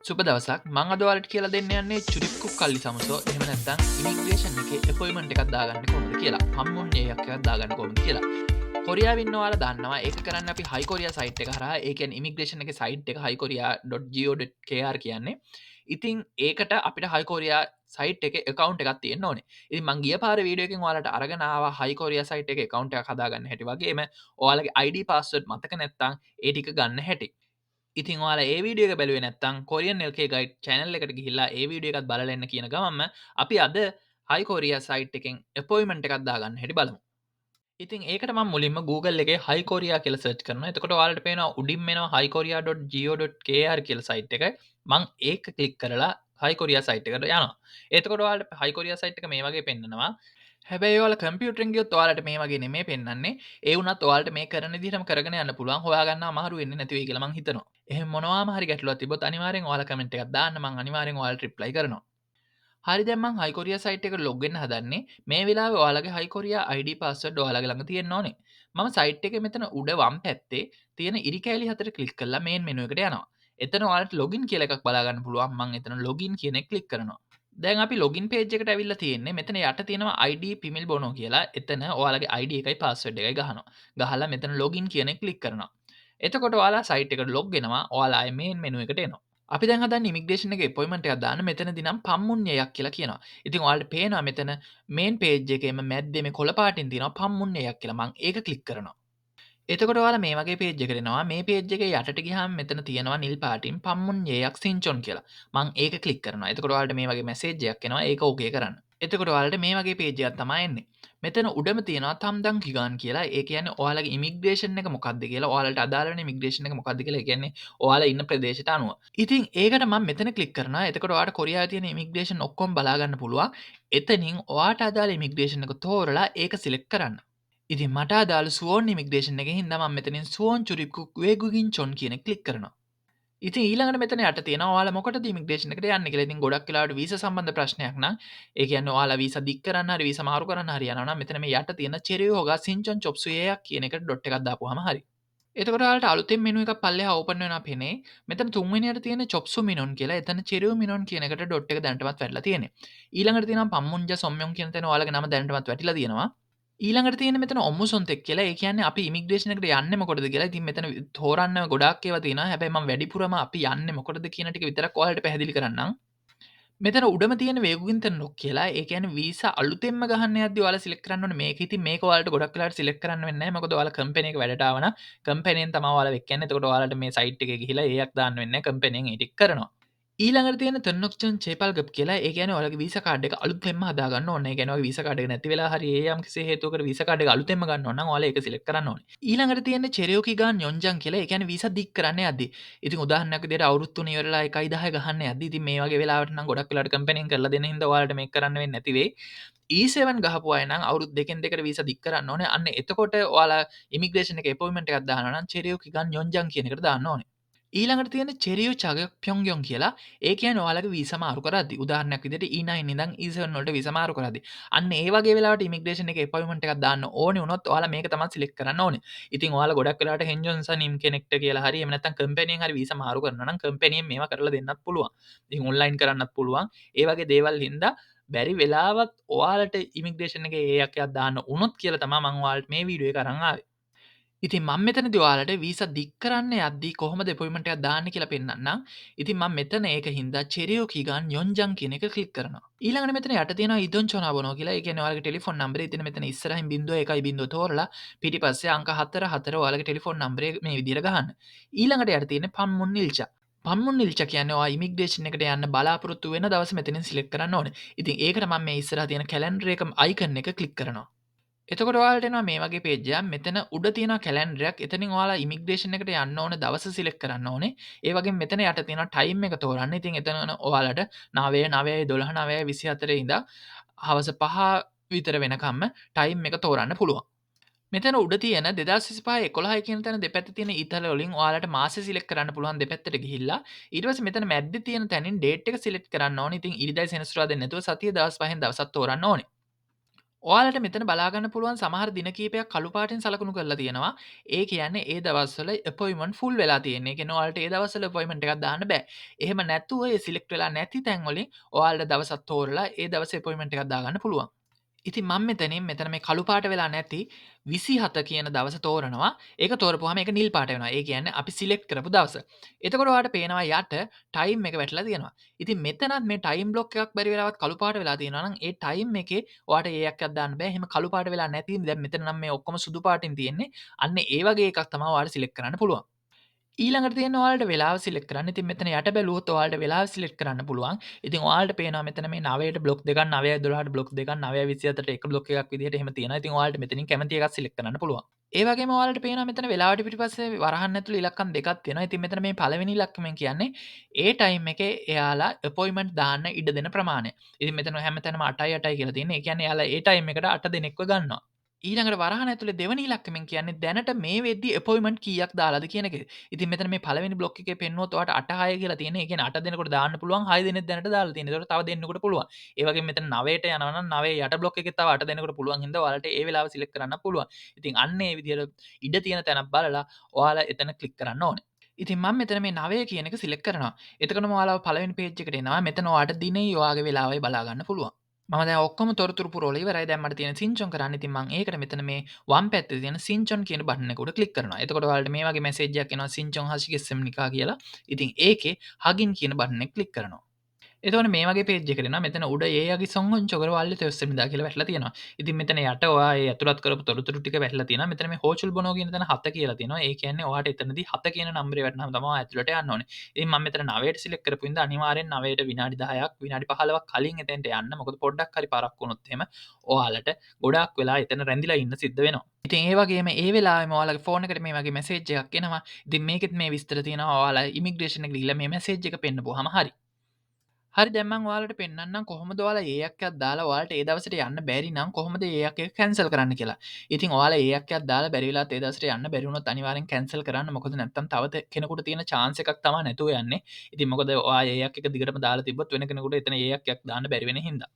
සුබ දවසක්. මං අද ඔයාලට කියලා දෙන්න යන්නේ චුරික්කුක් කල්ලි සමසෝ එහෙම නැත්නම් ඉමිග්‍රේෂන් එකේ ඇපොයින්ට්මන්ට් එකක් දාගන්න කොහොමද කියලා. පම්මුන් එකක් දාගන්න කොහොමද කියලා. කොරියාවේ ඉන්න ඔයාලා දන්නවා ඒක කරන්න අපි හයි කොරියා සයිට් එක හරහා, ඒ කියන්නේ ඉමිග්‍රේෂන් එකේ සයිට් එක highkorea.go.kr කියන්නේ. ඉතින් ඒකට අපිට හයි කොරියා සයිට් එකේ ඇකවුන්ට් එකක් තියෙන්න ඕනේ. ඉතින් මං ගිය පාර වීඩියෝ එකෙන් ඔයාලට අරගෙන ආවා හයි කොරියා සයිට් එකේ ඇකවුන්ට් එකක් හදාගන්න හැටි වගේම ඔයාලගේ ID password මතක නැත්නම් ඒ ටික ගන්න හැටි. ඉතින් ඔයාලා ඒ වීඩියෝ එක බැලුවේ නැත්නම් කොරියන් LK guide channel එකට ගිහිල්ලා ඒ වීඩියෝ එකත් බලලා එන්න කියන ගමන්ම අපි අද හයි කොරියා සයිට් එකෙන් ඇපොයින්ට්මන්ට් එකක් දාගන්න හැටි බලමු. ඉතින් ඒකට මම මුලින්ම Google එකේ හයි කොරියා කියලා සර්ච් කරනවා. එතකොට ඔයාලට පේනවා උඩින් එනවා highkorea.go.kr කියලා සයිට් එක. මං ඒක ක්ලික් කරලා හයි කොරියා සයිට් එකට යනවා. එතකොට ඔයාලට හයි කොරියා සයිට් එක මේ වගේ පෙන්නනවා. හැබැයි ඔයාලා කම්පියුටරෙන් ගියොත් ඔයාලට මේ වගේ නෙමෙයි පෙන්නන්නේ. ඒ වුණත් ඔයාලට මේ කරන විදිහටම කරගෙන යන්න පුළුවන්. හොයාගන්න අමාරු වෙන්නේ නැති වෙයි කියලා මං හිතනවා. එහෙම මොනවාම හරි ගැටලුවක් තිබ්බොත් අනිවාර්යෙන් ඔයාලා කමෙන්ට් එකක් දාන්න. මං අනිවාර්යෙන් ඔයාලට රිප්ලයි කරනවා. හරි, දැන් මං හයි කොරියා සයිට් එකට ලොග් වෙන්න හදන්නේ. මේ වෙලාවේ ඔයාලගේ හයි කොරියා ID password ඔයාලගේ ළඟ තියෙන්න ඕනේ. මම සයිට් එකේ මෙතන උඩ වම් පැත්තේ තියෙන ඉරි කෑලි හතර ක්ලික් කරලා මේන් මෙනු එකට යනවා. එතන ඔයාලට ලොගින් කියලා එකක් බලා ගන්න පුළුවන්. මං එතන ලොගින් කියන එක ක්ලික් කරනවා. දැන් අපි ලොගින් පේජ් එකට ඇවිල්ලා තියෙන්නේ. මෙතන යට තියෙනවා ID පිමිල් බොනෝ කියලා. එතන ඔයාලගේ ID එකයි පාස්වර්ඩ් එකයි ගහනවා. ගහලා මෙතන ලොගින් කියන එක ක්ලික් කරනවා. එතකොට ඔයාලා සයිට් එකට ලොග් වෙනවා. ඔයාලා ආයේ මේන් මෙනු එකට එනවා. අපි දැන් හදන්නේ ඉමිග්‍රේෂන් එකේ ඇපොයින්ට්මන්ට් එකක් දාන්න. මෙතනදී නම් පම්මුන් එකක් කියලා කියනවා. ඉතින් ඔයාලට පේනවා මෙතන මේන් පේජ් එකේම මැද්දේ මේ කොළ පාටින් තියෙනවා පම්මුන් එකක් කියලා. මං ඒක ක්ලික් කරනවා. එතකොට ඔයාලා මේ වගේ පේජ් එකට එනවා. මේ පේජ් එකේ යටට ගියාම මෙතන තියෙනවා නිල් පාටින් පම්මුන් එකක් සින්චොන් කියලා. මං ඒක ක්ලික් කරනවා. එතකොට ඔයාලට මේ වගේ මැසේජ් එකක් එනවා. ඒක ඕකේ කරන්න. එතකොට ඔයාලට මේ වගේ පේජ් එකක් තමයි එන්නේ. මෙතන උඩම තියෙනවා තම්දන් කිගාන් කියලා. ඒ කියන්නේ ඔයාලගේ ඉමිග්‍රේෂන් එක මොකක්ද කියලා, ඔයාලට අදාළ වෙන ඉමිග්‍රේෂන් එක මොකක්ද කියලා. ඒ කියන්නේ ඔයාලා ඉන්න ප්‍රදේශයට අනුව. ඉතින් ඒකට මම මෙතන ක්ලික් කරනවා. එතකොට ඔයාලට කොරියාවේ තියෙන ඉමිග්‍රේෂන් ඔක්කොම බලා ගන්න පුළුවන්. එතනින් ඔයාට අදාළ ඉමිග්‍රේෂන් එක තෝරලා ඒක සිලෙක්ට් කරන්න. ඉතින් මට අදාළ සුවොන් ඉමිග්‍රේෂන් එකේ හින්දා මම මෙතනින් සුවොන් චුරික්කුක් වේගුගින් චොන් කියන එක ක්ලික් කරනවා. ඉතින් ඊළඟට මෙතන යට තියෙනවා ඔයාලා මොකටද ඉමිග්‍රේෂන් එකට යන්නේ කියලා. ඉතින් ගොඩක් වෙලාවට වීසා සම්බන්ධ ප්‍රශ්නයක් නම්, ඒ කියන්නේ ඔයාලා වීසා දික් කරන්න හරි වීසා මාරු කරන්න හරි යනවා නම් මෙතන මේ යට තියෙන චෙරියෝගා සින්චොන් චොප්සුයේයක් කියන එකට ඩොට් එකක් දාපුවාම හරි. එතකොට ඔයාලට අලුතෙන් මෙනු එකක් පල්ලෙහා ඕපන් වෙනවා පෙනේ. මෙතන තුන්වෙනියට තියෙන චොප්සු මිනොන් කියලා. එතන චෙරියෝ මිනොන් කියන එකට ඩොට් එක දැනටමත් වැටිලා තියෙන්නේ. ඊළඟට තියෙනවා පම්මුන්ජා සොම්යොන් කියන තැන ඔයාලගේ නම දැනටමත් වැටිලා තියෙනවා. ඊළඟට තියෙන මෙතන ඔම්මුසොන්තෙක් කියලා. ඒ කියන්නේ අපි ඉමිග්‍රේෂන් එකට යන්නේ මොකටද කියලා. ඉතින් මෙතන තෝරන්න ගොඩාක් ඒවා තියෙනවා. හැබැයි මම වැඩිපුරම අපි යන්නේ මොකටද කියන ටික විතරක් ඔයාලට පැහැදිලි කරන්නම්. මෙතන උඩම තියෙන වේගුකින් තෙන්නොක් කියලා. ඒ කියන්නේ වීසා අලුතෙන්ම ගහන්න යද්දි ඔයාලා සිලෙක්ට් කරන්න ඕනේ මේක. ඉතින් මේක ඔයාලට ගොඩක් වෙලාවට සිලෙක්ට් කරන්න වෙන්නේ නැහැ. මොකද ඔයාලා කම්පැනි එක වැඩට ආව නම් කම්පැනියෙන් තමයි ඔයාලා වෙක් යන්නේ. එතකොට ඔයාලට මේ සයිට් එකේ ගිහිලා ඒයක් දාන්න වෙන්නේ නැහැ. කම්පැනියෙන් ඒ ටික කරනවා. ඊළඟට තියෙන තෙන්නොක්චන් චේපල්ගප් කියලා. ඒ කියන්නේ ඔයාලගේ වීසා කාඩ් එක අලුතෙන්ම හදාගන්න ඕනේ. ඒ කියන්නේ ඔයාගේ වීසා කාඩ් එක නැති වෙලා හරි ඒ යම් කිසි හේතුවකට වීසා කාඩ් එක අලුතෙන්ම ගන්න ඕන නම් ඔයාලා ඒක සිලෙක්ට් කරන්න ඕනේ. ඊළඟට තියෙන චෙරියෝකිගාන් යොන්ජන් කියලා. ඒ කියන්නේ වීසා දික් කරන්න යද්දි. ඉතින් උදාහරණයක් විදිහට අවුරුදු 3 ඉවරලා 1.10 ගහන්න යද්දි. ඉතින් මේ වගේ වෙලාවට නම් ගොඩක් වෙලාවට කම්පැනියෙන් කරලා දෙන හින්දා ඔයාලට මේක කරන්න වෙන්නේ නැති වෙයි. E7 ගහපු අය නම් අවුරුදු දෙකෙන් දෙකට වීසා දික් කරන්න ඕනේ. අන්න එතකොට ඔයාලා ඉමිග්‍රේෂන් එකේ ඇපොයින්ට්මන්ට් එකක් දානවා නම් චෙරියෝකිගාන් යොන්ජන් කියන එකට දාන්න ඕනේ. ඊළඟට තියෙන චෙරියෝ චග ප්යොන්ග්යොන් කියලා. ඒ කියන්නේ ඔයාලගේ වීසා මාරු කරද්දි. උදාහරණයක් විදිහට E9 ඉඳන් E7 වලට වීසා මාරු කරද්දි. අන්න ඒ වගේ වෙලාවට ඉමිග්‍රේෂන් එකේ ඇපොයින්ට්මන්ට් එකක් දාන්න ඕනේ වුණොත් ඔයාලා මේක තමයි සිලෙක්ට් කරන්න ඕනේ. ඉතින් ඔයාලා ගොඩක් වෙලාවට හෙන්ජොන්සා නිම් කෙනෙක්ට කියලා හරි එහෙම නැත්නම් කම්පැනියෙන් හරි වීසා මාරු කරනවා නම් කම්පැනියෙන් මේවා කරලා දෙන්නත් පුළුවන්. ඉතින් ඔන්ලයින් කරන්නත් පුළුවන්. ඒ වගේ දේවල් හින්දා බැරි වෙලාවත් ඔයාලට ඉමිග්‍රේෂන් එකේ ඒ එකක් දාන්න වුණොත් කියලා තමයි මම ඔයාලට මේ වීඩියෝ එක අරන් ආවේ. ඉතින් මම මෙතනදී ඔයාලට වීසා දික් කරන්න යද්දී කොහොමද ඇපොයින්ට්මන්ට් එකක් දාන්නේ කියලා පෙන්නන්නම්. ඉතින් මම මෙතන ඒක හින්දා චෙරියෝ කිගාන් යොන්ජන් කියන එක ක්ලික් කරනවා. ඊළඟට මෙතන යට තියෙනවා ඉදොන් චොනාබොනෝ කියලා. ඒ කියන්නේ ඔයාලගේ ටෙලිෆෝන් නම්බරේ. ඉතින් මෙතන ඉස්සරහින් 0 1 0 තෝරලා පිටිපස්සේ අංක 4 4 ඔයාලගේ ටෙලිෆෝන් නම්බරේ මේ විදිහට ගහන්න. ඊළඟට යට තියෙන්නේ පම්මුන් නිල්චා. පම්මුන් නිල්චා කියන්නේ ඔයා ඉමිග්‍රේෂන් එකට යන්න බලාපොරොත්තු වෙන දවස මෙතනින් සිලෙක්ට් කරන්න ඕනේ. ඉතින් ඒකට මම මේ ඉස්සරහා තියෙන කැලෙන්ඩර් එක අයිකන් එක ක්ලික් කරනවා. එතකොට ඔයාලට එනවා මේ වගේ පේජ් එකක්. මෙතන උඩ තියෙනවා කැලෙන්ඩර් එකක්. එතනින් ඔයාලා ඉමිග්‍රේෂන් එකට යන්න ඕන දවස සිලෙක්ට් කරන්න ඕනේ. ඒ වගේම මෙතන යට තියෙනවා ටයිම් එක තෝරන්න. ඉතින් එතන ඔයාලට 9 9 12 9 24 ඉඳන් හවස 5 විතර වෙනකම්ම ටයිම් එක තෝරන්න පුළුවන්. මෙතන උඩ තියෙන 2025 11 කියන තැන දෙපැත්තේ තියෙන ඊතල වලින් ඔයාලට මාසෙ සිලෙක්ට් කරන්න පුළුවන් දෙපැත්තට ගිහිල්ලා. ඊට පස්සේ මෙතන මැද්දේ තියෙන තැනින් ඩේට් එක සිලෙක්ට් කරන්න ඕනේ. ඉතින් ඉරිදා සෙනසුරාදා නැතුව සතිය දවස් පහෙන් දවසක් තෝරන්න ඕනේ. ඔයාලට මෙතන බලා ගන්න පුළුවන් සමහර දින කීපයක් කළු පාටින් සලකුණු කරලා තියෙනවා. ඒ කියන්නේ ඒ දවස්වල අපොයින්ට්මන්ට් ෆුල් වෙලා තියෙන්නේ. ඒ කියන්නේ ඔයාලට ඒ දවස්වල අපොයින්ට්මන්ට් එකක් දාන්න බෑ. එහෙම නැතුව ඒ සිලෙක්ට් වෙලා නැති තැන් වලින් ඔයාලට දවසක් තෝරලා ඒ දවසේ අපොයින්ට්මන්ට් එකක් දාගන්න පුළුවන්. ඉතින් මම මෙතනින් මෙතන මේ කළු පාට වෙලා නැති 27 කියන දවස තෝරනවා. ඒක තෝරපුවාම ඒක නිල් පාට වෙනවා. ඒ කියන්නේ අපි සිලෙක්ට් කරපු දවස. එතකොට ඔයාලට පේනවා යට ටයිම් එක වැටලා තියෙනවා. ඉතින් මෙතනත් මේ ටයිම් බ්ලොක් එකක් බැරි වෙලාවත් කළු පාට වෙලා තියෙනවා නම් ඒ ටයිම් එකේ ඔයාට ඒ එකක් දාන්න බෑ. එහෙම කළු පාට වෙලා නැති දැන් මෙතන නම් මේ ඔක්කොම සුදු පාටින් තියෙන්නේ. අන්න ඒ වගේ එකක් තමයි ඔයාලට සිලෙක්ට් කරන්න පුළුවන්. ඊළඟට තියෙන ඔයාලට වෙලාව සිලෙක්ට් කරන්න. ඉතින් මෙතන යට බැලුවොත් ඔයාලට වෙලාව සිලෙක්ට් කරන්න පුළුවන්. ඉතින් ඔයාලට පේනවා මෙතන මේ 9ට බ්ලොක් දෙකක්, 9යි 12ට බ්ලොක් දෙකක්, 9යි 24ට එක බ්ලොක් එකක් විදිහට එහෙම තියෙනවා. ඉතින් ඔයාලට මෙතනින් කැමති එකක් සිලෙක්ට් කරන්න පුළුවන්. ඒ වගේම ඔයාලට පේනවා මෙතන වෙලාවට පිටිපස්සේ වරහන් ඇතුළේ ඉලක්කම් දෙකක් තියෙනවා. ඉතින් මෙතන මේ පළවෙනි ඉලක්කමෙන් කියන්නේ ඒ ටයිම් එකේ එයාලා අපොයින්ට්මන්ට් දාන්න ඉඩ දෙන ප්‍රමාණය. ඉතින් මෙතන හැමතැනම 8යි 8යි කියලා තියෙන්නේ. ඒ කියන්නේ එයාලා ඒ ටයිම් එකට 8 දෙනෙක්ව ගන්නවා. ඊළඟට වරහන් ඇතුලේ දෙවෙනි ඉලක්කමෙන් කියන්නේ දැනට මේ වෙද්දි අපොයින්ට්මන්ට් කීයක් දාලාද කියන එක. ඉතින් මෙතන මේ පළවෙනි බ්ලොක් එකේ පෙන්නුවොත් ඔයාලට 8 6 කියලා තියෙන. ඒ කියන්නේ 8 දෙනෙකුට දාන්න පුළුවන්, 6 දෙනෙක් දැනට දාලා තියෙන. ඒතකොට තව දෙන්නෙකුට පුළුවන්. ඒ වගේම මෙතන 9ට යනවා නම් 9 යට බ්ලොක් එකේ තව 8 දෙනෙකුට පුළුවන් හින්දා ඔයාලට ඒ වෙලාව සිලෙක්ට් කරන්න පුළුවන්. ඉතින් අන්න ඒ විදිහට ඉඩ තියෙන තැනක් බලලා ඔයාලා එතන ක්ලික් කරන්න ඕනේ. ඉතින් මම මෙතන මේ 9 කියන එක සිලෙක්ට් කරනවා. එතකොටම ඔයාලව පළවෙනි පේජ් එකට එනවා. මෙතන ඔයාලට දිනේ ඔයාගේ වෙලාවයි බලා ගන්න පුළුවන්. මම දැන් ඔක්කොම තොරතුරු පුරවලා ඉවරයි. දැන් මට තියෙන සින්චොන් කරන්න. ඉතින් මං ඒකට මෙතන මේ වම් පැත්තේ තියෙන සින්චොන් කියන බටන් එක උඩ ක්ලික් කරනවා. එතකොට ඔයාලට මේ වගේ මැසේජ් එකක් එනවා සින්චොන් හෂිගෙස්සම්නිකා කියලා. ඉතින් ඒකේ හගින් කියන බටන් එක ක්ලික් කරනවා. එතකොට මේ වගේ පේජ් එකකට එනවා. මෙතන උඩ ඒ යගේ සොංගොන් චොකර වල්ලේ තෙස්සමිදා කියලා වැටලා තියෙනවා. ඉතින් මෙතන යට ඔයා ඒ ඇතුළත් කරපු තොරතුරු ටික වැටලා තියෙනවා. මෙතන මේ හෝචුල් බොනෝ කියන තැන 7 කියලා තියෙනවා. ඒ කියන්නේ ඔයාට එතනදී 7 කියන නම්බරේ වැටෙනම තමයි ඔයා ඇතුළට යන්න ඕනේ. ඉතින් මම මෙතන 9ට සිලෙක්ට් කරපු හින්දා අනිවාර්යෙන් 9ට විනාඩි 10ක් විනාඩි 15ක් කලින් එතෙන්ට යන්න. මොකද පොඩ්ඩක් හරි පරක්කු වුණොත් එහෙම ඔයාලට ගොඩාක් වෙලා එතන රැඳිලා ඉන්න සිද්ධ වෙනවා. ඉතින් ඒ වගේම ඒ වෙලාවෙම ඔයාලගේ ෆෝන් එකට මේ වගේ මැසේජ් එකක් එනවා. ඉතින් මේකෙත් මේ විස්තර තියෙනවා. ඔයාලා ඉමිග්‍රේෂන් එකට ගිහිල්ලා මේ මැසේජ් එක පෙන්නපුවාම හරි. හරි දැන් මං ඔයාලට පෙන්නන්නම් කොහොමද ඔයාලා ඒ එකක් දාලා ඔයාලට ඒ දවසට යන්න බැරි නම් කොහොමද ඒ එකක් කැන්සල් කරන්න කියලා. ඉතින් ඔයාලා ඒ එකක් දාලා බැරි වෙලාවත් ඒ දවසට යන්න බැරි වුණොත් අනිවාර්යෙන් කැන්සල් කරන්න. මොකද නැත්තම් තව කෙනෙකුට තියෙන චාන්ස් එකක් තමයි නැතුව යන්නේ. ඉතින් මොකද ඔයා ඒ එකක් දිගටම දාලා තිබ්බොත් වෙන කෙනෙකුට එතන ඒ එකක් දාන්න බැරි වෙන හින්දා.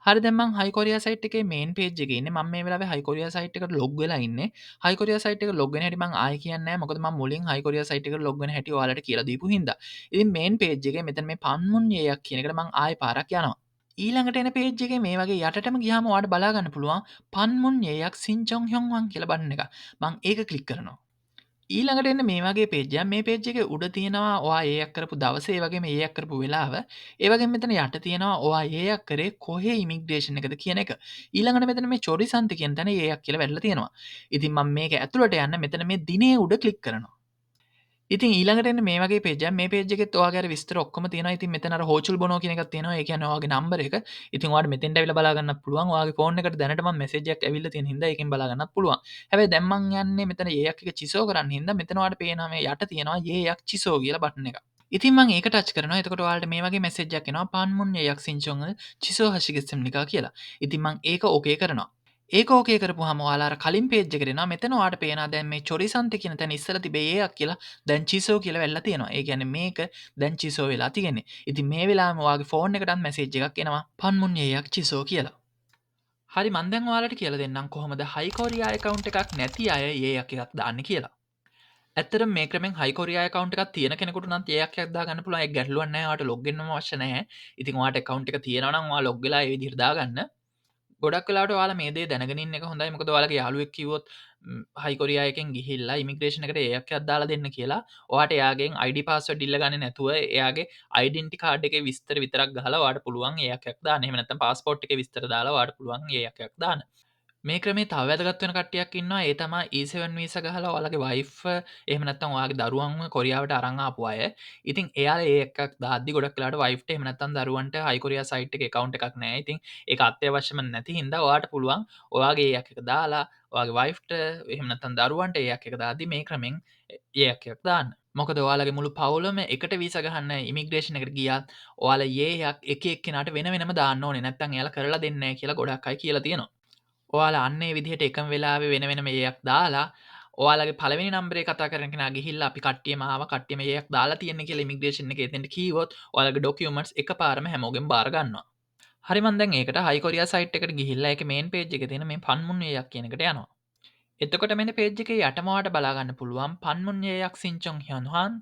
හරි දැන් මං හයි කොරියා සයිට් එකේ මේන් පේජ් එකේ ඉන්නේ. මම මේ වෙලාවේ හයි කොරියා සයිට් එකට ලොග් වෙලා ඉන්නේ. හයි කොරියා සයිට් එකට ලොග් වෙන හැටි මං ආයෙ කියන්නේ නැහැ. මොකද මං මුලින් හයි කොරියා සයිට් එකට ලොග් වෙන හැටි ඔයාලට කියලා දීපු හින්දා. ඉතින් මේන් පේජ් එකේ මෙතන මේ පන්මුන් යයක් කියන එකට මං ආයෙ පාරක් යනවා. ඊළඟට එන පේජ් එකේ මේ වගේ යටටම ගියාම ඔයාලට බලා ගන්න පුළුවන් පන්මුන් යයක් සින්චොන් හ්‍යොන්වන් කියලා බටන් එක. මං ඒක ක්ලික් කරනවා. ඊළඟට එන්න මේ වගේ පේජ් එකක්. මේ පේජ් එකේ උඩ තියෙනවා ඔයා ඒ එකක් කරපු දවස, ඒ වගේම ඒ එකක් කරපු වෙලාව, ඒ වගේම මෙතන යට තියෙනවා ඔයා ඒ එකක් කරේ කොහේ ඉමිග්‍රේෂන් එකද කියන එක. ඊළඟට මෙතන මේ චොරිසන්ත කියන තැන ඒ එකක් කියලා වැටලා තියෙනවා. ඉතින් මම මේක ඇතුළට යන්න මෙතන මේ දිනේ උඩ ක්ලික් කරනවා. ඉතින් ඊළඟට එන්න මේ වගේ පේජ් එකක්. මේ පේජ් එකෙත් ඔයාගේ අර විස්තර ඔක්කොම තියෙනවා. ඉතින් මෙතන අර හෝචුල් බොනෝ කියන එකක් තියෙනවා. ඒ කියන්නේ ඔයාගේ නම්බර් එක. ඉතින් ඔයාට මෙතෙන්ට ඇවිල්ලා බලා ගන්නත් පුළුවන්. ඔයාගේ ෆෝන් එකට දැනට මම මැසේජ් එකක් ඇවිල්ලා තියෙන හින්දා ඒකෙන් බලා ගන්නත් පුළුවන්. හැබැයි දැන් මං යන්නේ මෙතන ඒ එකක් එක චිසෝ කරන්න හින්දා මෙතන ඔයාට පේනවා මේ යට තියෙනවා ඒ එකක් චිසෝ කියලා බටන් එකක්. ඉතින් මං ඒක ටච් කරනවා. එතකොට ඔයාලට මේ වගේ මැසේජ් එකක් එනවා පාන්මුන් ඒ එකක් සින්චොන් චිසෝ හෂිගෙස්සම්නිකා කියලා. ඉතින් මං ඒක ඕකේ කරනවා. ඒක ඕකේ කරපුවාම ඔයාලා අර කලින් පේජ් එකට එනවා. මෙතන ඔයාට පේනවා දැන් මේ චොරිසන්ත කියන තැන ඉස්සර තිබේ ඒ එකක් කියලා දැන් චිසෝ කියලා වෙලා තියෙනවා. ඒ කියන්නේ මේක දැන් චිසෝ වෙලා තියෙන්නේ. ඉතින් මේ වෙලාවෙම ඔයාගේ ෆෝන් එකටත් මැසේජ් එකක් එනවා පන්මුන් ඒ එකක් චිසෝ කියලා. හරි මං දැන් ඔයාලට කියලා දෙන්නම් කොහොමද හයි කොරියා ඇකවුන්ට් එකක් නැති අය ඒ එකක් දාන්නේ කියලා. ඇත්තටම මේ ක්‍රමෙන් හයි කොරියා ඇකවුන්ට් එකක් තියෙන කෙනෙකුට නම් ඒ එකක් දාගන්න පුළුවන්. ඒක ගැටලුවක් නෑ. ඔයාට ලොග් වෙන්නම අවශ්‍ය නෑ. ඉතින් ඔයාට ඇකවුන්ට් එක තියෙනවා නම් ඔයා ලොග් වෙලා ඒ විදිහට දාගන්න. ගොඩක් වෙලාවට ඔයාලා මේ දේ දැනගෙන ඉන්න එක හොඳයි. මොකද ඔයාලගේ යාළුවෙක් කිව්වොත් හයි කොරියා එකෙන් ගිහිල්ලා ඉමිග්‍රේෂන් එකට ඒ එකක් දාලා දෙන්න කියලා, ඔයාට එයාගෙන් ID password ඉල්ලගන්නේ නැතුව එයාගේ ඩෙන්ටි කාඩ් එකේ විස්තර විතරක් ගහලා ඔයාට පුළුවන් ඒ එකක් දාන්න. එහෙම නැත්නම් පාස්පෝට් එකේ විස්තර දාලා ඔයාට පුළුවන් ඒ එකක් දාන්න. මේ ක්‍රමේ තව වැදගත් වෙන කට්ටියක් ඉන්නවා. ඒ තමයි E7 visa ගහලා ඔයාලගේ වයිෆ් එහෙම නැත්නම් ඔයාගේ දරුවන්ව කොරියාවට අරන් ආපු අය. ඉතින් එයාලා ඒ එකක් දාද්දි ගොඩක් වෙලාවට වයිෆ්ට එහෙම නැත්නම් දරුවන්ට හයි කොරියා සයිට් එකේ ඇකවුන්ට් එකක් නැහැ. ඉතින් ඒක අත්‍යවශ්‍යම නැති හින්දා ඔයාට පුළුවන් ඔයාගේ ඒ එකක් දාලා ඔයාගේ වයිෆ්ට එහෙම නැත්නම් දරුවන්ට ඒ එකක් දාද්දි මේ ක්‍රමෙන් ඒ එකක් දාන්න. මොකද ඔයාලගේ මුළු පවුලම එකට වීසා ගහන්න ඉමිග්‍රේෂන් එකට ගියත් ඔයාලා ඒ එකක් එක එක්කෙනාට වෙන වෙනම දාන්න ඕනේ. නැත්නම් එයාලා කරලා දෙන්නේ නැහැ කියලා ගොඩක් අය කියලා තියෙනවා. ඔයාලා අන්න ඒ විදිහට එකම වෙලාවේ වෙන වෙනම ඒ එකක් දාලා ඔයාලගේ පළවෙනි නම්බරේ කතා කරන කෙනා ගිහිල්ලා අපි කට්ටියම ආවා කට්ටියම ඒ එකක් දාලා තියෙන්නේ කියලා ඉමිග්‍රේෂන් එකේ එතෙන්ට කීවොත් ඔයාලගේ ඩොකියුමන්ට්ස් එකපාරම හැමෝගෙම බාර ගන්නවා. හරි, මං දැන් ඒකට හයි කොරියා සයිට් එකට ගිහිල්ලා ඒකේ මේන් පේජ් එකේ තියෙන මේ පන්මුන් 예약 කියන එකට යනවා. එතකොට මෙන්න පේජ් එකේ යටම ඔයාලට බලා ගන්න පුළුවන් පන්මුන් 예약 신청 현황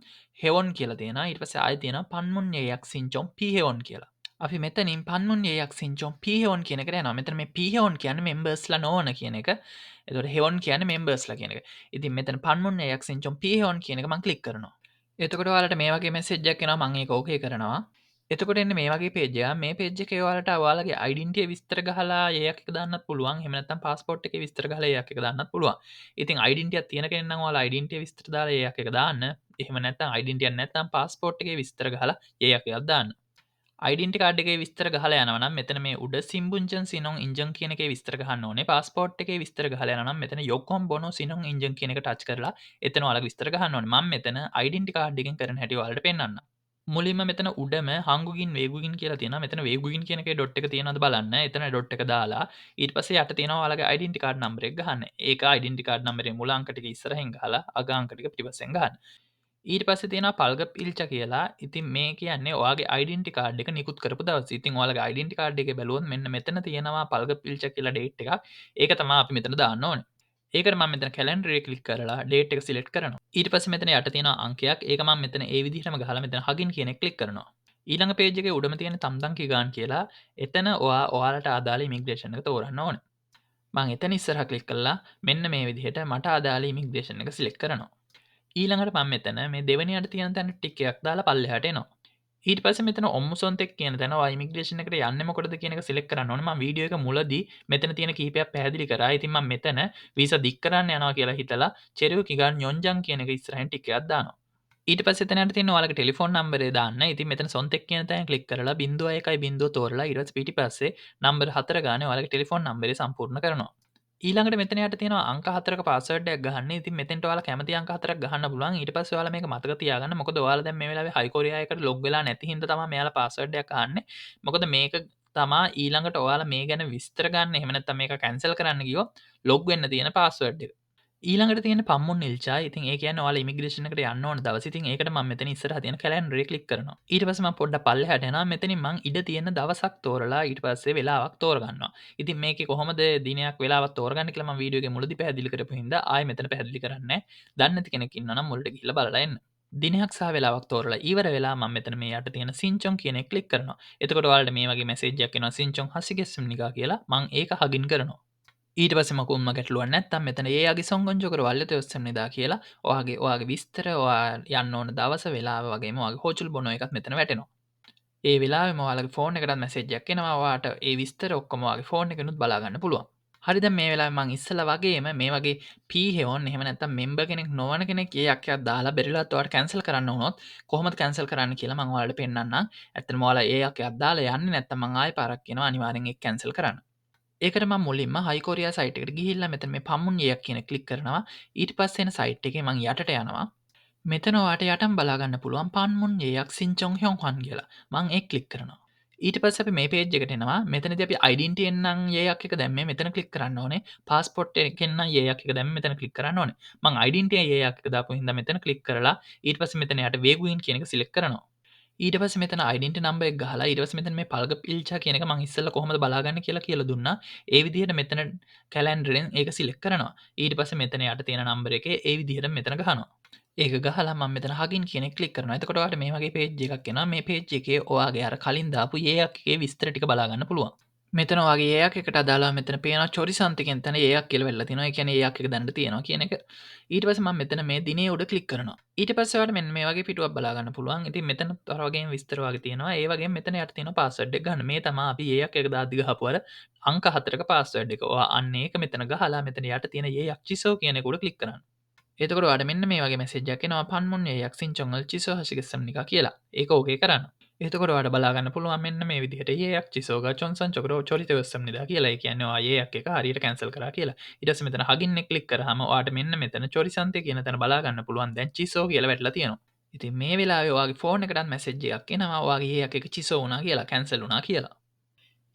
회원 කියලා තියෙනවා. ඊට පස්සේ ආයෙ තියෙනවා පන්මුන් 예약 신청 피회원 කියලා. අපි මෙතනින් පන්මුන් 예약 신청 피회원 කියන එකට යනවා. මෙතන මේ 피회원 කියන්නේ මෙම්බර්ස්ලා නොවන කියන එක. එතකොට 회원 කියන්නේ මෙම්බර්ස්ලා කියන එක. ඉතින් මෙතන පන්මුන් 예약 신청 피회원 කියන එක මං ක්ලික් කරනවා. එතකොට ඔයාලට මේ වගේ මැසේජ් එකක් එනවා. මං ඒක ඕකේ කරනවා. එතකොට එන්නේ මේ වගේ පේජ් එකක්. මේ පේජ් එකේ ඔයාලට ඔයාලගේ ඩෙන්ටිටි විස්තර ගහලා 예약 එක දාන්නත් පුළුවන්. එහෙම නැත්නම් පාස්පෝට් එකේ විස්තර ගහලා 예약 එක දාන්නත් පුළුවන්. ඉතින් ඩෙන්ටිටි එකක් තියෙන කෙනෙක් නම් ඔයාලා ඩෙන්ටිටි විස්තර දාලා 예약 එක දාන්න. එහෙම නැත්නම් ඩෙන්ටිටි එකක් නැත්නම් පාස්පෝට් එකේ විස්තර ගහලා 예약 එකක් දාන්න. ඩෙන්ටිටි කාඩ් එකේ විස්තර ගහලා යනවා නම් මෙතන මේ උඩ සිම්බුන්ජන් සිනොන් ඉන්ජන් කියන එකේ විස්තර ගහන්න ඕනේ. පාස්පෝට් එකේ විස්තර ගහලා යනවා නම් මෙතන යොකොම් බොනෝ සිනොන් ඉන්ජන් කියන එක ටච් කරලා එතන ඔයාලගේ විස්තර ගහන්න ඕනේ. මම මෙතන ඩෙන්ටිටි කාඩ් එකෙන් කරන හැටි ඔයාලට පෙන්නන්නම්. මුලින්ම මෙතන උඩම හංගුගින් වේගුගින් කියලා තියෙනවා. මෙතන වේගුගින් කියන එකේ ඩොට් එක තියෙනවද බලන්න. එතන ඩොට් එක දාලා ඊට පස්සේ යට තියෙනවා ඔයාලගේ ඩෙන්ටිටි කාඩ් නම්බර් එක ගහන්න. ඒක ඩෙන්ටිටි කාඩ් නම්බරේ මුල අංක ටික ඉස්සරහින් ගහලා අග අංක ටික පිටිපස්සෙන් ගහන්න. ඊට පස්සේ තියෙනවා පල්ගප් ඉල්චා කියලා. ඉතින් මේ කියන්නේ ඔයාගේ ඩෙන්ටිටි කාඩ් එක නිකුත් කරපු දවස. ඉතින් ඔයාලගේ ඩෙන්ටිටි කාඩ් එකේ බැලුවොත් මෙන්න මෙතන තියෙනවා පල්ගප් ඉල්චා කියලා ඩේට් එකක්. ඒක තමයි අපි මෙතන දාන්න ඕනේ. ඒකට මම මෙතන කැලෙන්ඩර් එක ක්ලික් කරලා ඩේට් එක සිලෙක්ට් කරනවා. ඊට පස්සේ මෙතන යට තියෙනවා අංකයක්. ඒක මම මෙතන ඒ විදිහටම ගහලා මෙතන හගින් කියන එක ක්ලික් කරනවා. ඊළඟ පේජ් එකේ උඩම තියෙන තම්දන් කිගාන් කියලා එතන ඔයාලට අදාළ ඉමිග්‍රේෂන් එක තෝරන්න ඕනේ. මං එතන ඉස්සරහා ක්ලික් කරලා මෙන්න මේ විදිහට මට අදාළ ඉමිග්‍රේෂන් එක සිලෙක්ට් කරනවා. ඊළඟට මම මෙතන මේ දෙවෙනියට තියෙන තැන ටික් එකක් දාලා පල්ලෙහාට එනවා. ඊට පස්සේ මෙතන ඔම්මුසොන්තෙක් කියන තැන ඔයා ඉමිග්‍රේෂන් එකට යන්නේ මොකටද කියන එක සිලෙක්ට් කරන්න ඕනේ. මම වීඩියෝ එක මුලදී මෙතන තියෙන කිහිපයක් පැහැදිලි කරා. ඉතින් මම මෙතන වීසා දික් කරන්න යනවා කියලා හිතලා චෙරියු කිගාන් යොන්ජන් කියන එක ඉස්සරහින් ටික් එකක් දානවා. ඊට පස්සේ එතන යට තියෙන ඔයාලගේ ටෙලිෆෝන් නම්බරේ දාන්න. ඉතින් මෙතන සොන්තෙක් කියන තැන ක්ලික් කරලා 0.10 තෝරලා ඊට පස්සේ පිටිපස්සේ නම්බර් 4 ගානේ ඔයාලගේ ටෙලිෆෝන් නම්බරේ සම්පූර්ණ කරනවා. ඊළඟට මෙතන යට තියෙනවා අංක 4ක පාස්වර්ඩ් එකක් ගහන්න. ඉතින් මෙතෙන්ට ඔයාලා කැමති අංක 4ක් ගහන්න පුළුවන්. ඊට පස්සේ ඔයාලා මේක මතක තියාගන්න. මොකද ඔයාලා දැන් මේ වෙලාවේ හයි කොරියා එකට ලොග් වෙලා නැති හින්දා තමයි මෙයාලා පාස්වර්ඩ් එකක් අහන්නේ. මොකද මේක තමා ඊළඟට ඔයාලා මේ ගැන විස්තර ගන්න, එහෙම නැත්නම් මේක කැන්සල් කරන්න ගියොත් ලොග් වෙන්න තියෙන පාස්වර්ඩ් එක. ඊළඟට තියෙන පම්මුන් ඉල්චා. ඉතින් ඒ කියන්නේ ඔයාලා ඉමිග්‍රේෂන් එකට යන්න ඕන දවස. ඉතින් ඒකට මම මෙතන ඉස්සරහා තියෙන කැලෙන්ඩර් එක ක්ලික් කරනවා. ඊට පස්සේ මම පොඩ්ඩක් පල්ලෙහාට යනවා. මෙතනින් මං ඉඩ තියෙන දවසක් තෝරලා ඊට පස්සේ වෙලාවක් තෝරගන්නවා. ඉතින් මේකේ කොහොමද දිනයක් වෙලාවක් තෝරගන්නේ කියලා මම වීඩියෝ එකේ මුලදී පැහැදිලි කරපු හින්දා ආයෙ මෙතන පැහැදිලි කරන්නේ නැහැ. දන්නේ නැති කෙනෙක් ඉන්නවා නම් මුලට ගිහිල්ලා බලලා එන්න. දිනයක් සහ වෙලාවක් තෝරලා ඉවර වෙලා මම මෙතන මේ යට තියෙන සින්චොන් කියන එක ක්ලික් කරනවා. එතකොට ඔයාලට මේ වගේ මැසේජ් එකක් එනවා සින්චොන් හසිගෙස්සුම්නිකා කියලා. මං ඒක හගින් කරනවා. ඊට පස්සේ මොකුම්ම ගැටලුවක් නැත්තම් මෙතන ඒ යගේ සංගොංජකර වල්ලත යොස්සම් නිදා කියලා ඔයාගේ විස්තර, ඔයා යන්න ඕන දවස වෙලාව වගේම ඔයාගේ හෝචුල් බොනෝ එකත් මෙතන වැටෙනවා. ඒ වෙලාවෙම ඔයාලගේ ෆෝන් එකටත් මැසේජ් එකක් එනවා. ඔයාට ඒ විස්තර ඔක්කොම ඔයාගේ ෆෝන් එකෙනුත් බලා ගන්න පුළුවන්. හරි, දැන් මේ වෙලාවේ මං ඉස්සලා වගේම මේ වගේ පී හෙවොන් එහෙම නැත්තම් මෙම්බර් කෙනෙක් නොවන කෙනෙක් ඒ අක්කයක් දාලා බැරිලාත් ඔයාලට කැන්සල් කරන්න වුණොත් කොහොමද කැන්සල් කරන්න කියලා මං ඔයාලට පෙන්නන්නම්. ඇත්තටම ඔයාලා ඒ අක්කයක් දාලා යන්නේ නැත්තම් මං ආයෙ පාරක් කියනවා අනිවාර්යෙන් ඒක කැන්සල් කරන්න. ඒකට මම මුලින්ම හයි කොරියා සයිට් එකට ගිහිල්ලා මෙතන මේ පම්මුන් 예약 කියන ක්ලික් කරනවා. ඊට පස්සේ එන සයිට් එකේ මං යටට යනවා. මෙතන ඔයාට යටම බලා ගන්න පුළුවන් පන්මුන් 예약 සින්චොන් හ්‍යොන්හන් කියලා. මං ඒක ක්ලික් කරනවා. ඊට පස්සේ අපි මේ පේජ් එකට එනවා. මෙතනදී අපි ඩෙන්ටිටි එකෙන් නම් 예약 එක දැම්මේ මෙතන ක්ලික් කරන්න ඕනේ. පාස්පෝට් එකෙන් නම් 예약 එක දැම්මේ මෙතන ක්ලික් කරන්න ඕනේ. මං ඩෙන්ටිටි 예약 එක දාපු හින්දා මෙතන ක්ලික් කරලා ඊට පස්සේ මෙතන යට වේගුයින් කියන එක සිලෙක්ට් කරනවා. ඊට පස්සේ මෙතන ඩෙන්ටිටි නම්බර් එක ගහලා ඊට පස්සේ මෙතන මේ පල්ගප් ඉල්චා කියන එක මං ඉස්සෙල්ලා කොහොමද බලාගන්නේ කියලා කියලා දුන්නා. ඒ විදිහට මෙතන කැලෙන්ඩරෙන් ඒක සිලෙක්ට් කරනවා. ඊට පස්සේ මෙතන යට තියෙන නම්බර් එකේ ඒ විදිහට මෙතන ගහනවා. ඒක ගහලා මම මෙතන හගින් කියන එක ක්ලික් කරනවා. එතකොට ඔයාලට මේ වගේ පේජ් එකක් එනවා. මේ පේජ් එකේ ඔයාගේ අර කලින් දාපු 예약 එකේ විස්තර ටික බලා ගන්න පුළුවන්. මෙතන ඔයාගේ 예약 එකට අදාළව මෙතන පේනවා චොරිසන්ත කියන තැන 예약 කියලා වෙලා තියෙනවා. ඒ කියන්නේ 예약 එක දැනට තියෙනවා කියන එක. ඊට පස්සේ මම මෙතන මේ දිනේ උඩ ක්ලික් කරනවා. ඊට පස්සේ ඔයාලට මෙන්න මේ වගේ පිටුවක් බලා ගන්න පුළුවන්. ඉතින් මෙතන අර වගේම විස්තර වගේ තියෙනවා. ඒ වගේම මෙතන යට තියෙනවා පාස්වර්ඩ් එක ගන්න. මේ තමයි අපි 예약 එක දාද්දි ගහපු අර අංක 4ක පාස්වර්ඩ් එක. ඔයා අන්න ඒක මෙතන ගහලා මෙතන යට තියෙන 예약 චිසෝ කියන එක උඩ ක්ලික් කරන්න. එතකොට ඔයාලට මෙන්න මේ වගේ මැසේජ් එකක් එනවා පන්මුන් 예약 සින්චොන්ල් චිසෝ හසිගෙස්සම්නිකා කියලා. ඒක ඕකේ කරන්න. එතකොට ඔයාලට බලා ගන්න පුළුවන් මෙන්න මේ විදිහට 예약 චිසෝගා චොන්සන් චොකරෝ චොරිතවස්සම්නිදා කියලා. ඒ කියන්නේ ඔයා 예약 එක හරියට කැන්සල් කරා කියලා. ඊට පස්සේ මෙතන හගින් එක ක්ලික් කරාම ඔයාට මෙන්න මෙතන චොරිසන්තේ කියන තැන බලා ගන්න පුළුවන් දැන් චිසෝ කියලා වැටලා තියෙනවා. ඉතින් මේ වෙලාවේ ඔයාගේ ෆෝන් එකටත් මැසේජ් එකක් එනවා ඔයාගේ 예약 එක චිසෝ වුණා කියලා, කැන්සල් වුණා කියලා.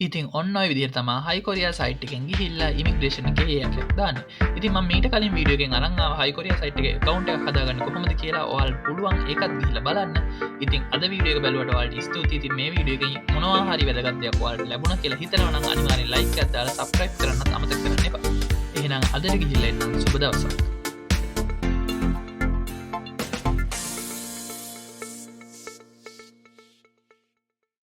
ඉතින් ඔන්න ඔය විදිහට තමයි හයි කොරියා සයිට් එකෙන් ගිහිල්ලා ඉමිග්‍රේෂන් එකේ ඒ එකක් දාන්නේ. ඉතින් මම මීට කලින් වීඩියෝ එකෙන් අරන් ආවා හයි කොරියා සයිට් එකේ ඇකවුන්ට් එකක් හදාගන්න කොහොමද කියලා. ඔයාලට පුළුවන් ඒකත් ගිහිල්ලා බලන්න. ඉතින් අද වීඩියෝ එක බැලුවට ඔයාලට ස්තුතියි. ඉතින් මේ වීඩියෝ එකෙන් මොනවා හරි වැදගත් දෙයක් ඔයාලට ලැබුණා කියලා හිතනවා නම් අනිවාර්යෙන් ලයික් එකක් දාලා සබ්ස්ක්‍රයිබ් කරන්නත් අමතක කරන්න එපා. එහෙනම් අදට ගිහිල්ලා එන්නම්. සුබ දවසක්.